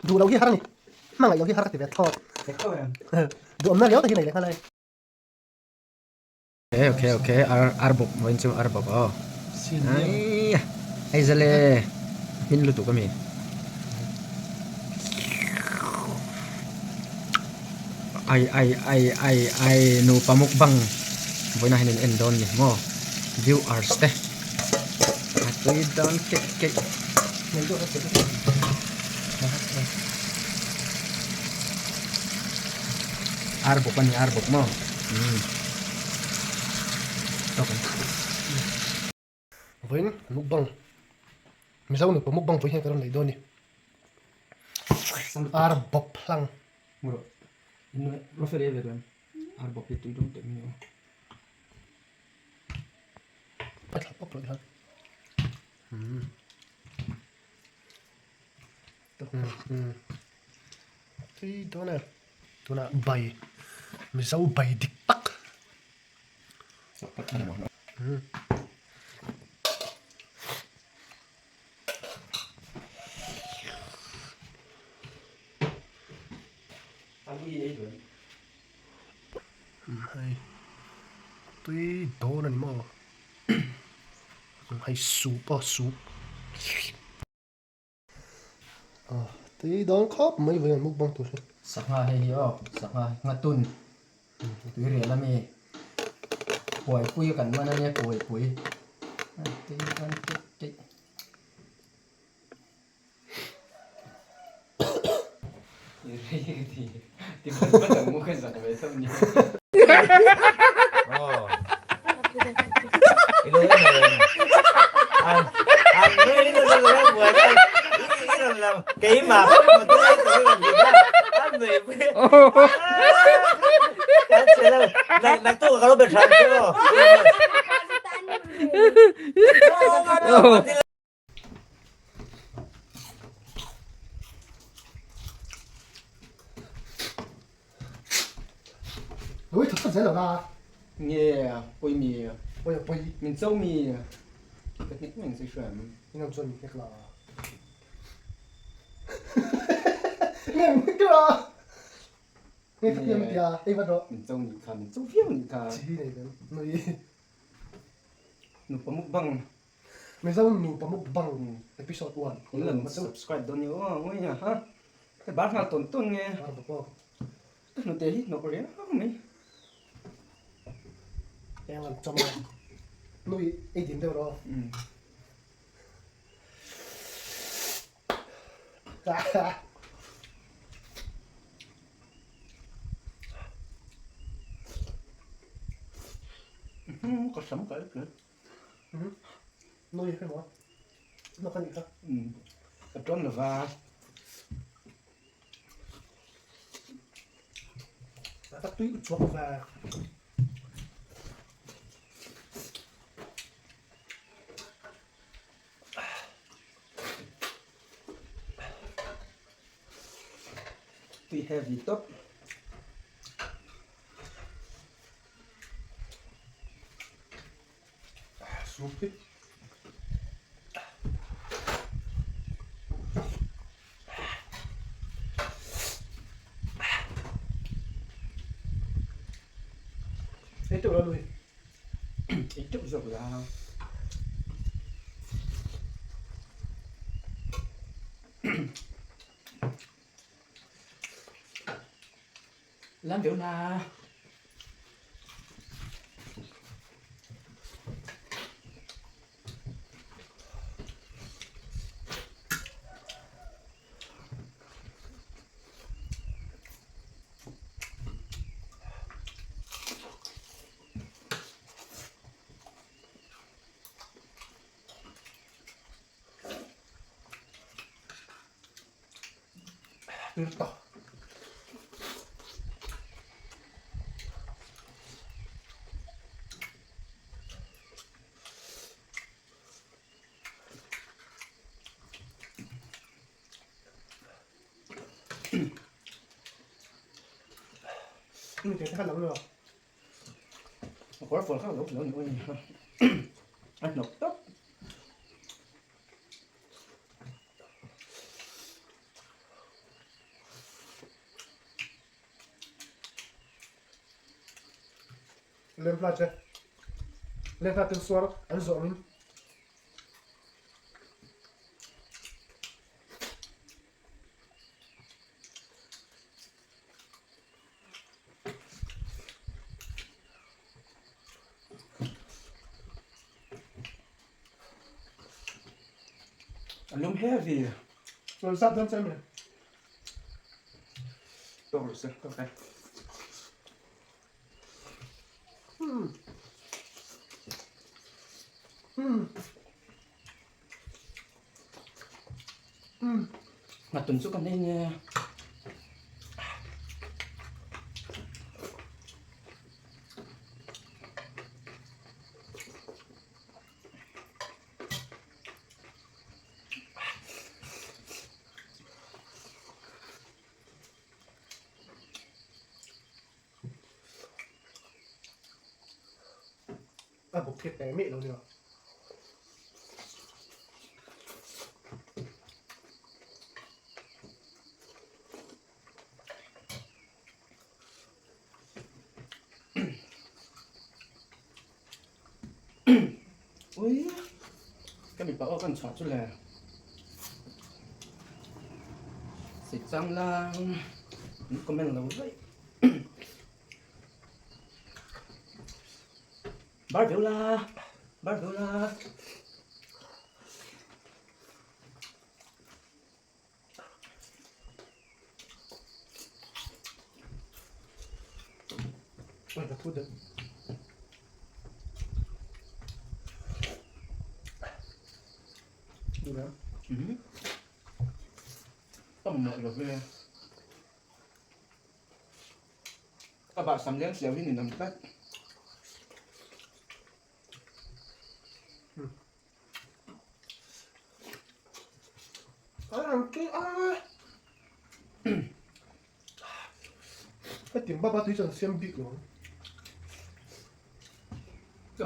Duh lo hi har a ni. Hmangaih lo hi har ka ti ve thlawt. Duhawmna riau tak hi nei leh nghal a hei. Okay okay okay ar ar bawk vawiin chu ar bawk aw. Ai hei zale hmin lutuk ami. Ai ai ai ai ai nupa mukbang vawiinah hian in en dawn ni maw viewers te a tui dawn keih keih. Ar bawk a ni ar bawk maw umm tawk ang. Vawiin mukbang Mizo nupa mukbang vawiin hian ka rawn nei dawn a ni. Ar bawp hlang. Tui dawn e. Tunah bai Mizo bai dik tak. Hei tui dawn a ni maw hei soup aw soup tui dawn khawp mai vawiin an mukbang tur hi. Sangha hei hi aw sangha nghatun tui rial ami puaipui kan man ania puaipui tui dawn keih keih. Ui thak zel lo la. Nge pui mi. Pui pui. Min cho mi. Ka hnek meng si hram. Inam chuan min hnek la. Nge min hnek la. Nge ka pian tia ei vat rawh. Min cho ni kha min cho viau ni kha. Chi nei lem. Nui. Nupa mukbang. Mizo nupa mukbang episode 1. In lo subscribe dawn ni aw ngawih a ha. Hei bar nghal tawn tawn nge. Bar bawk aw. Hnute hi hnawk riau mai. Eng an chawm a. Nui ei dim deuh rawh. Ka sam ka ei tlat. Nui hre maw? Hnawk a nih kha. Ka tawn lova. Ka tui chhuak ve. Tui heavy top. Soup hi. Ei teuh la lui. Ei teuh zawk la. Lam deuh la. Kawr fual kha lo lo ni a hnawk tawp. Lemhla che Lemhla ten suar an zawh angin. A lum heavy. Rawn sap dawn che mi. Tawk rawh se, tawk e. Nghatun chu kan ei nge. A bawk thek teh miah lo nia. Ui, ka mipa aw kan chhuah chu le. Sik chang lang, an comment lo daih. Bar deuh la, bar deuh la. Oi ka thu deuh. Duh em? Mhm. Ka mamawh lo ve. Ka bahsam leng siau hi ninawm tlat. Hetiang baba tui chuan siam bik lo ang.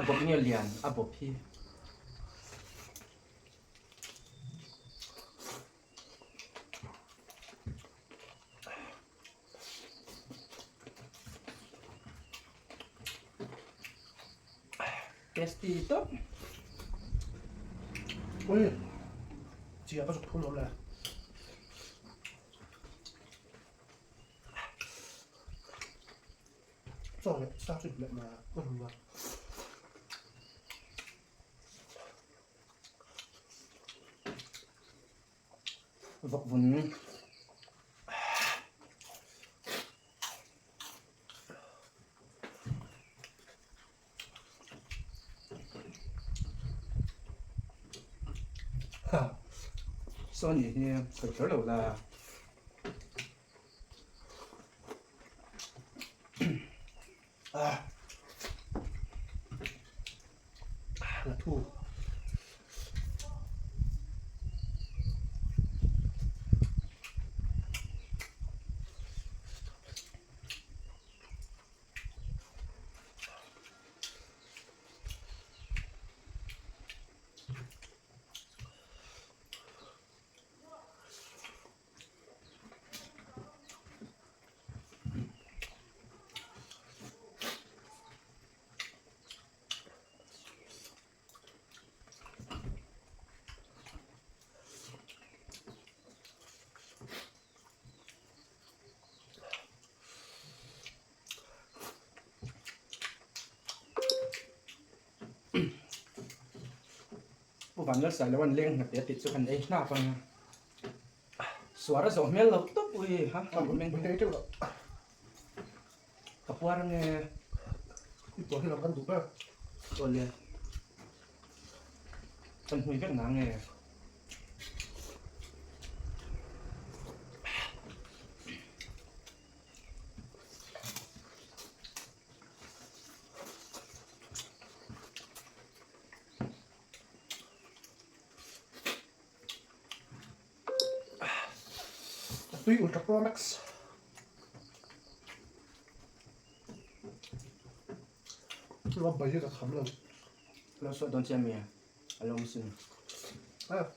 A bawp nge lian a bawp hi. Tasty tawp. Ui, chia ka zuk phum lo le. Chaw leh sa chu leh ma ka hmu a. Vawk vun. Saw ni hi sawi kher lo la. La thu. Pu Vanlalsailoa'n leng hna te a tih chu kan ei hnap ang a. Suar a zawh hmel lo tawp ui ha ka comment hi. Ka puar ange. I puar hi lam kan duh ber. Awle. Kan hmui vek na nge. Tui Ultra Pro Max. Lo bai hi ka kham lo. Lo suah dawn chiah mi a lo sin. Ah.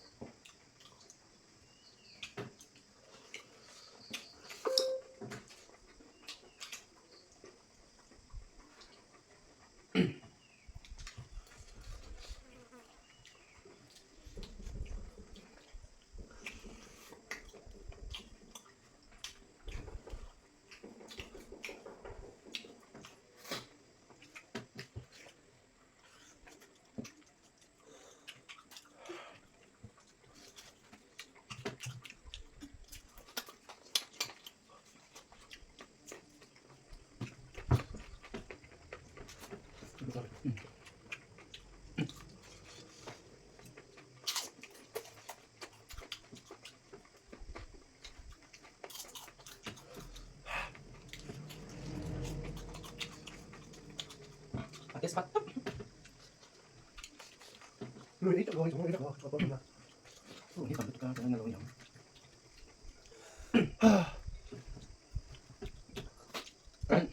Test bat top. Lui ei tak lo ei tak lo chu pa na. Hi kan ka kan lo yang.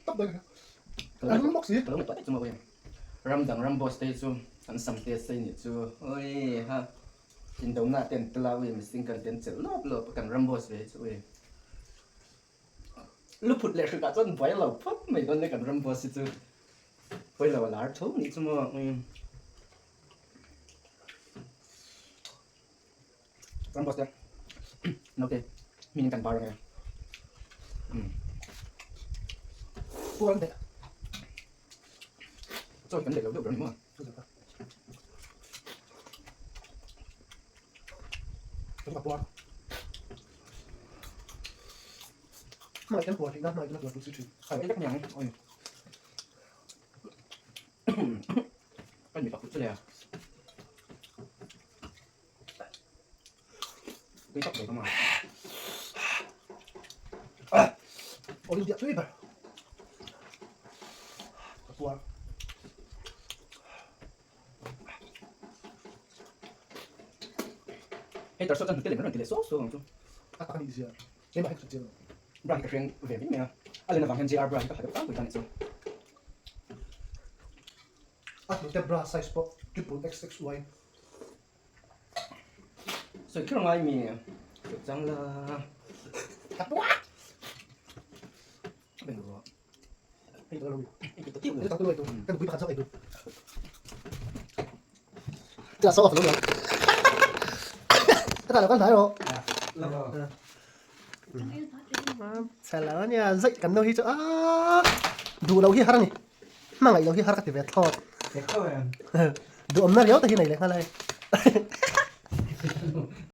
Tap dai. An bawk si. Ka lo ngaihtuah chu mawi. Ram dang ram boss te chu an sam te sei ni chu. Oi ha. Indona ten tla ui missing kan ten chelh lawp lawp kan ram boss ve chu ui. Luphut leh hrikah chuan buai lo phawt mai dawn le kan ram boss hi chu. Pawi lo a lar tho nih chu maw. Ram boss te naute min kan bar ange. Puan deh. Chaw hi kan leh lo deuh ber a ni maw. Hmai kan puar theihna hmai kan puar si thin. Khai vek niang oi. Kan mi pakut chu le a. Tui tak ve ka ma. Ol dia tui ber. Ka puar. Hei tar saw chuan hnute lem rawn ti leh suau suau ang chu. A tak a nih zia. Keimah hi ka hre chiang lo. Bra hi ka hreng ve mai mai a. A len avang hian JR bra hi ka ha deuh tlangpui ta a nih chu. A hnute bra size pawh triple XXY. Sawi kher ngai mi sawi chang la. Ka puah! A beng ruah. Hei tak lo. Hei tak lo. Hei tak lo tu. Kan pui pakhat zawk ei tu. Tia saw off lo lang. Ka ta lo kan hnai rawh. Chhelo ania zaih kan no hi chu a duh lo hi har ani. Hmangaih lo hi har ka ti ve thlawt. Duhawmna riau te hi nei leh nghal a hei.